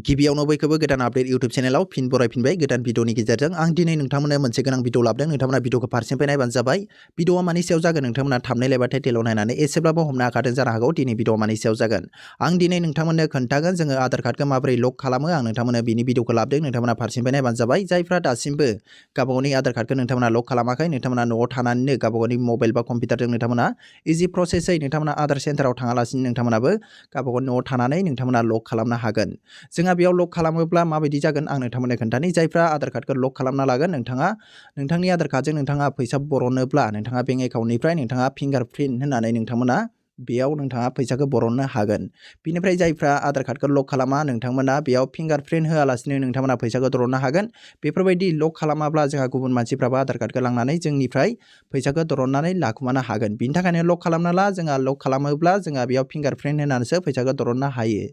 गिबियावनो बयखौबो गोदान आपडेट इउट्यूब चेनेलाव फिन बरायफिनबाय गोदान भिडिअनि गेजेरजों आं दिनै नोंथांमोननो मोनसे गोनां भिडिअ लाबोदों नोंथांमोना भिडिअखौ फारसेनिफ्राय नायबानो जाबाय भिडिअआ मानि सायाव जागोन नोंथांमोना थाम्बनेल एबा टाइटेलाव नायनानै एसेब्लाबो हमनो हाखादों जानो हागौ दिनै भिडिअआ मानि सायाव जागोन आं दिनै नोंथांमोननो खोन्थागोन जोङो आधार कार्डखौ माबोरै लक खालामो आं नोंथांमोननो बिनि भिडिअखौ लाबोदों नोंथांमोना फारसेनिफ्राय नायबानो जाबाय जायफ्रा दासिमबो गावबागावनि आधार कार्डखौ नोंथांमोना लक खालामाखै नोंथांमोना न'आव थानानैनो गावबागावनि मबाइल बा कम्पिउटारजों नोंथांमोना इजि प्रसेसै नोंथांमोना आधार सेन्टाराव थाङालासिनो नोंथांमोनाबो गावबागाव न'आव थानानै नोंथांमोना लक खालामनो हागोन जोंहा बेयाव लक खालामोब्ला माबायदि जागोन आं नोंथांमोननो खोन्थानि जायफ्रा आधार कार्डखौ लक खालामना लागोन नोंथांनि आधार कार्डजों नोंथाङा फैसा बरननोब्ला नोंथाङा बेंक एकाउन्टनिफ्राय नोंथाङा फिंगारप्रिन्ट होननानै नोंथांमोना बेयाव नोंथाङा फैसाखौ बरननो हागोन बिनिफ्राय जायफ्रा आधार कार्डखौ लक खालामा नोंथांमोना बेयाव फिंगारप्रिन्ट होआलासिनो नोंथांमोना फैसाखौ दरननो हागोन बेफोरबायदि लक खालामाब्ला जोंहा गुबुन मानसिफ्राबो आधार कार्डखौ लांनानै जोंनिफ्राय फैसाखौ दरननानै लाखुमानो हागोन बिनि थाखायनो लक खालामना ला जोंहा लक खालामोब्ला जोंहा बेयाव फिंगारप्रिन्ट होनानैसो फैसाखौ दरननो हायो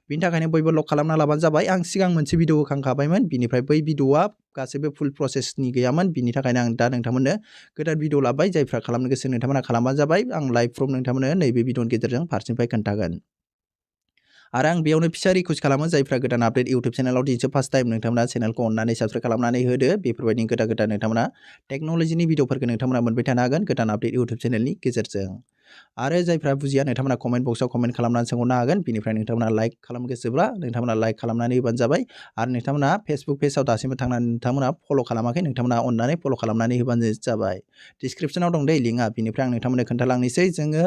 बिनि थाखायनो बयबो लक खालामना लाबानो जाबाय आं सिगां मोनसे भिडिअ होखांखाबायमोन बिनिफ्राय बै भिडिअआ गासैबो फुल प्रसेसनि गैयामोन बिनि थाखायनो आं दा नोंथांमोननो गोदान भिडिअ लाबाय जायफ्रा खालामनो गोसो नोंथांमोना खालामबानो जाबाय आं लाइभ प्रुफ नोंथांमोननो नैबे भिडिअनि गेजेरजों फारसेनिफ्राय खोन्थागोन आरो आं बेयावनो फिसा रिक्वेस्ट खालामो जायफ्रा गोदान आपडेट इउट्यूब चेनेलाव दिनैसो फार्स्ट टाइम नोंथांमोना चेनेलखौ अननानै साबस्क्राइब खालामनानै होदो बेफोरबायदि गोदान नोंथांमोना टेक्न'लजिनि भिडिअफोरखौ नोंथांमोना मोनबाय थानो हागोन गोदान आपडेट इउट्यूब चेनेलनि गेजेरजों आरो जायफ्रा बुजिया नोंथांमोना कमेन्ट बक्सआव कमेन्ट खालामनानै सोंहरनो हागोन बिनिफ्राय नोंथांमोना लाइक खालामनो गोसोब्ला नोंथांमोना लाइक खालामनानै होबानो जाबाय आरो नोंथांमोना फेसबुक पेजआव दासिमबो थांनानै नोंथांमोना फल' खालामाखै नोंथांमोना अननानै फल' खालामनानै होबानो जाबाय डिसक्रिप्शनाव दं दै लिंकआ बिनिफ्राय आं नोंथांमोननो खोन्थालांनोसै जोङो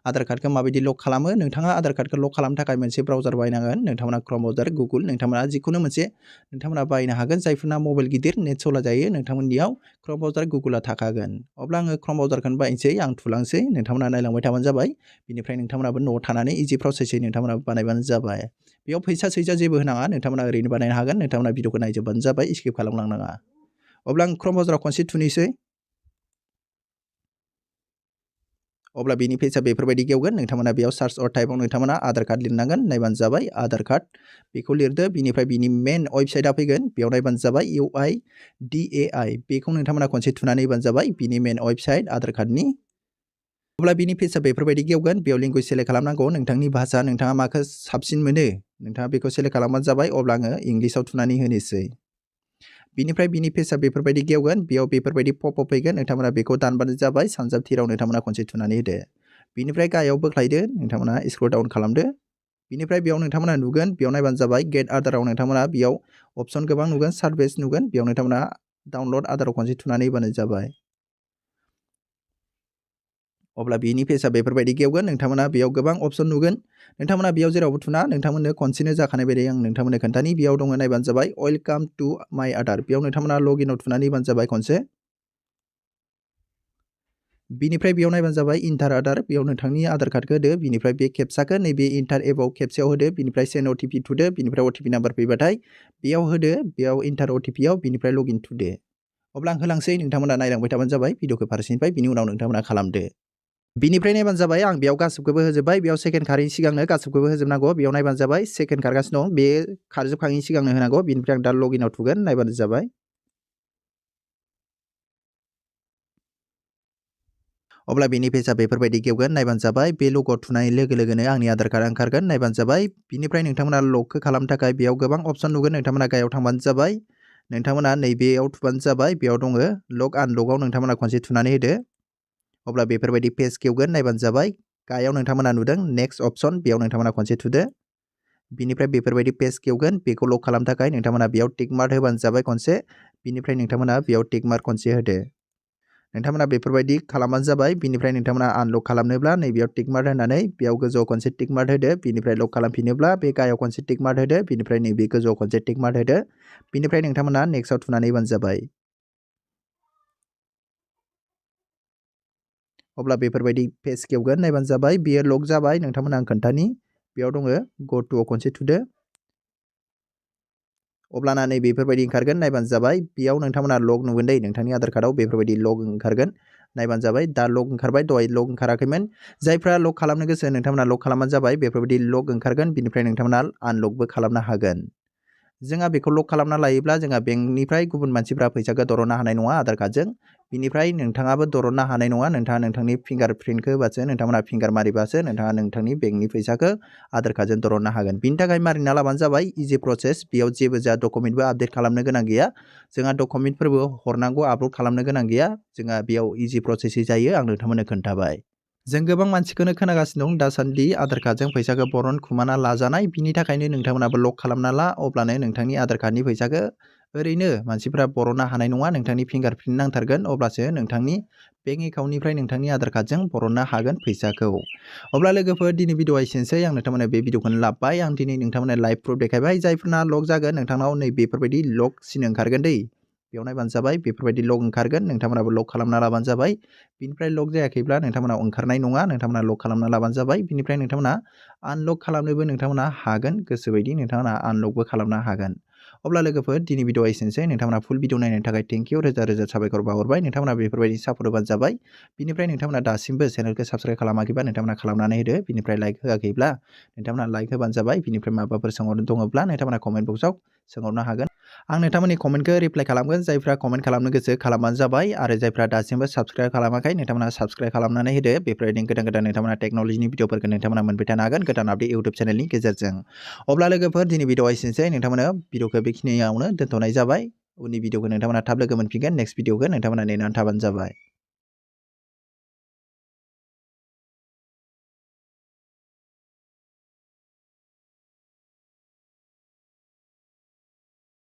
आधार कार्डखौ माबायदि लक खालामो नोंथाङा आधार कार्डखौ लक खालामनो थाखाय मोनसे ब्राउजार बायनांगोन नोंथांमोना क्रोम ब्राउजार गुगोल नोंथांमोना जिखुनु मोनसे नोंथांमोना बायनो हागोन जायफोरना मबाइल गिदिर नेट सालायजायो नोंथांमोननियाव क्रोम ब्राउजार गुगोला थाखागोन अब्ला आङो क्रोम ब्राउजारखौनो बायनोसै आं थुलांसै नोंथांमोना नायलांबाय थाबानो जाबाय बिनिफ्राय नोंथांमोनाबो न'आव थानानै इजि प्रसेसै नोंथांमोनाबो बानायबानो जाबाय बेयाव फैसा सैसा जेबो होनाङा नोंथांमोना ओरैनो बानायनो हागोन नोंथांमोना भिडिअखौ नायजोबबानो जाबाय स्किप खालामलांनाङा अब्ला आं क्रोम ब्राउजाराव खनसे थुनोसै अब्ला बिनि पेजआ बेफोरबायदि गेवगोन नोंथांमोना बेयाव सार्च अर टाइपआव नोंथांमोना आधार कार्ड लिरनांगोन नायबानो जाबाय आधार कार्ड बेखौ लिरदो बिनिफ्राय बिनि मेन वेबसाइटआ फैगोन बेयाव नायबानो जाबाय UIDAI बेखौ नोंथांमोना खनसे थुनानै होबानो जाबाय बिनि मेन वेबसाइट आधार कार्डनि अब्ला बिनि पेजआ बेफोरबायदि गेवगोन बेयाव लेंगुवेज सेलेक्ट खालामनांगौ नोंथांनि भाषा नोंथाङा माखौ साबसिन मोनो नोंथाङा बेखौ सेलेक्ट खालामबानो जाबाय अब्ला आङो इंलिसाव थुनानै होनोसै बिनिफ्राय बिनि पेजआ बेफोरबायदि गेवगोन बेयाव बेफोरबायदि पप अप फैगोन नोंथांमोना बेखौ दानबानो जाबाय सानजाब थिराव नोंथांमोना खनसे थुनानै होदो बिनिफ्राय गाहायाव बोख्लायदो नोंथांमोना स्क्रल डाउन खालामदो बिनिफ्राय बेयाव नोंथांमोना नुगोन बेयाव नायबानो जाबाय गेट आधाराव नोंथांमोना बेयाव अपसन गोबां नुगोन सार्भिस नुगोन बेयाव नोंथांमोना डाउनलड आधाराव खनसे थुनानै होबानो जाबाय अब्ला बिनि पेजआ बेफोरबायदि गेवगोन नोंथांमोना बेयाव गोबां अपसन नुगोन नोंथांमोना बेयाव जेरावबो थुना नोंथांमोननो खनसेनो जाखानाय बायदि आं नोंथांमोननो खोन्थानि बेयाव दङ नायबानो जाबाय वेलकाम टु माय आधार बेयाव नोंथांमोना लगिनआव थुनानै होबानो जाबाय खनसे बिनिफ्राय बेयाव नायबानो जाबाय इन्टार आधार बेयाव नोंथांनि आधार कार्डखौ होदो बिनिफ्राय बे खेबसाखौ नैबे इन्टार एपआव खेबसेयाव होदो बिनिफ्राय सेन्ड अटिपि थुदो बिनिफ्राय अटिपि नाम्बार फैबाथाय बेयाव होदो बेयाव इन्टार अटिपिआव बिनिफ्राय लगिन थुदो अब्ला आं होलांसै नोंथांमोना नायलांबाय थाबानो जाबाय भिडिअखौ फारसेनिफ्राय बिनि उनाव नोंथांमोना खालामदो बिनिफ्राय नायबानो जाबाय आं बेयाव गासिबखौबो होजोब्बाय बेयाव सेकेन्ड खारैनि सिगांनो गासिबखौबो होजोबनांगौ बेयाव नायबानो जाबाय सेकेन्ड खारगासिनो दं बे खारजोबखाङिनि सिगांनो होनांगौ बिनिफ्राय आं दा लगिनआव थुगोन नायबानो जाबाय अब्ला बेनि पेजआ बेफोरबायदि गेवगोन नायबानो जाबाय बे लगआव थुनाय लोगो लोगोनो आंनि आधार कार्ड ओंखारगोन नायबानो जाबाय बिनिफ्राय नोंथांमोना लकखौ खालामनो थाखाय बेयाव गोबां अपसन नुगोन नोंथांमोना गाहायाव थांबानो जाबाय नोंथांमोना नैबेयाव थुबानो जाबाय बेयाव दङ लक आनलकआव नोंथांमोना खनसे थुनानै होदो अब्ला बेफोरबायदि पेज गेवगोन नायबानो जाबाय गाहायाव नोंथांमोना नुदों नेक्स्ट अपसन बेयाव नोंथांमोना खनसे थुदो बिनिफ्राय बेफोरबायदि पेज गेवगोन बेखौ लक खालामनो थाखाय नोंथांमोना बेयाव टिक मार्क होबानो जाबाय खनसे बिनिफ्राय नोंथांमोना बेयाव टिक मार्क खनसे होदो नोंथांमोना बेफोरबायदि खालामबानो जाबाय बिनिफ्राय नोंथांमोना आनलक खालामनोब्ला नैबेयाव टिक मार्क होनानै बेयाव गोजौआव खनसे टिक मार्क होदो बिनिफ्राय लक खालामफिनोब्ला बे गाहायाव खनसे टिक मार्क होदो बिनिफ्राय नैबे गोजौआव खनसे टिक मार्क होदो बिनिफ्राय नोंथांमोना नेक्स्टआव थुनानै होबानो जाबाय अब्ला बेफोरबायदि पेज गेवगोन नायबानो जाबाय बेयो लक जाबाय नोंथांमोना आं खोन्थानि बेयाव दङ गो टुआव खनसे थुदो अब्लाना नै बेफोरबायदि ओंखारगोन नायबानो जाबाय बेयाव नोंथांमोना लग नुगोन दै नोंथांनि आधार कार्डआव बेफोरबायदि लग ओंखारगोन नायबानो जाबाय दा लग ओंखारबाय दहाय लग ओंखाराखैमोन जायफ्रा लग खालामनो गोसो नोंथांमोना लग खालामबानो जाबाय बेफोरबायदि लग ओंखारगोन बिनिफ्राय नोंथांमोना आनलकबो खालामनो हागोन जोंहा बेखौ लक खालामना लायोब्ला जोंहा बेंकनिफ्राय गुबुन मानसिफ्रा फैसाखौ दरननो हानाय नङा आधार कार्डजों। बिनिफ्राय नोंथाङाबो दरननो हानाय नङा। नोंथाङा नोंथांनि फिंगार प्रिन्टखौ होबासो नोंथांमोना फिंगार मारिबासो नोंथाङा नोंथांनि बेंकनि फैसाखौ आधार कार्डजों दरननो हागोन। बिनि थाखाय मारिना लाबानो जाबाय इजि प्रसेस। बेयाव जेबो जा डकुमेन्टबो आपडेट खालामनो गोनां गैया। जोंहा डकुमेन्टफोरबो हरनांगौ आपल'ड खालामनो गोनां गैया। जोंहा बेयाव इजि प्रसेसै जायो आं नोंथांमोननो खोन्थाबाय। जों गोबां मानसिखौनो खोनागासिनो दं दासान्दि आधार कार्डजों फैसाखौ बरनखुमाना लाजानाय। बिनि थाखायनो नोंथांमोनाबो लक खालामना ला, अब्लानो नोंथांनि आधार कार्डनि फैसाखौ ओरैनो मानसिफ्रा बरननो हानाय नङा। नोंथांनि फिंगार प्रिन्ट नांथारगोन, अब्लासो नोंथांनि बेंक एकाउन्टनिफ्राय नोंथांनि आधार कार्डजों बरननो हागोन फैसाखौ। अब्ला लोगोफोर दिनै भिडिअआ एसेनोसै। आं नोंथांमोननो बे भिडिअखौनो लाबबाय। आं दिनै नोंथांमोननो लाइभ प्रुफ देखायबाय। जायफोरना लक जागोन नोंथांनाव नै बेफोरबायदि लक सिन ओंखारगोन दै। बेयाव नायबानो जाबाय बेफोरबायदि लक ओंखारगोन। नोंथांमोनाबो लक खालामना लाबानो जाबाय। बिनिफ्राय लक जायाखैब्ला नोंथांमोना ओंखारनाय नङा। नोंथांमोना लक खालामना लाबानो जाबाय। बिनिफ्राय नोंथांमोना आनलक खालामनोबो नोंथांमोना हागोन। गोसोबायदि नोंथांमोना आनलकबो खालामनो हागोन। अब्ला लोगोफोर दिनै भिडिअआ एसेनोसै। नोंथांमोना फुल भिडिअ नायनायनि थाखाय थेंक इउ, रोजा रोजा साबायखर बावहरबाय। नोंथांमोना बेफोरबायदि सापर्ट होबानो जाबाय। बिनिफ्राय नोंथांमोना दासिमबो चेनेलखौ साबस्क्राइब खालामाखैबा नोंथांमोना खालामनानै होदो। बिनिफ्राय लाइक होआखैब्ला नोंथांमोना लाइक होबानो जाबाय। बिनिफ्राय माबाफोर सोंहरनो दङब्ला नोंथांमोना कमेन्ट बक्सआव सोंहरनो हागोन। आं नोंथांमोननि कमेन्टखौ रिप्लाइ खालामगोन। जायफ्रा कमेन्ट खालामनो गोसो खालामबानो जाबाय। आरो जायफ्रा दासिमबो साबस्क्राइब खालामाखै नोंथांमोना साबस्क्राइब खालामनानै होदो। बेफोरबायदिनो गोदान गोदान नोंथांमोना टेक्न'लजिनि भिडिअफोरखौ नोंथांमोना मोनबाय थानो हागोन गोदान आपडेट इउटुब चेनेलनि गेजेरजों। अब्ला लोगोफोर दिनै भिडिअआ एसेनोसै। नोंथांमोना भिडिअखौ बेखिनियावनो दोनथ'नाय जाबाय। उननि भिडिअखौ नोंथांमोना थाब लोगो मोनफिनगोन। नेक्स्ट भिडिअखौ नोंथांमोना नेनानै थाबानो जाबाय।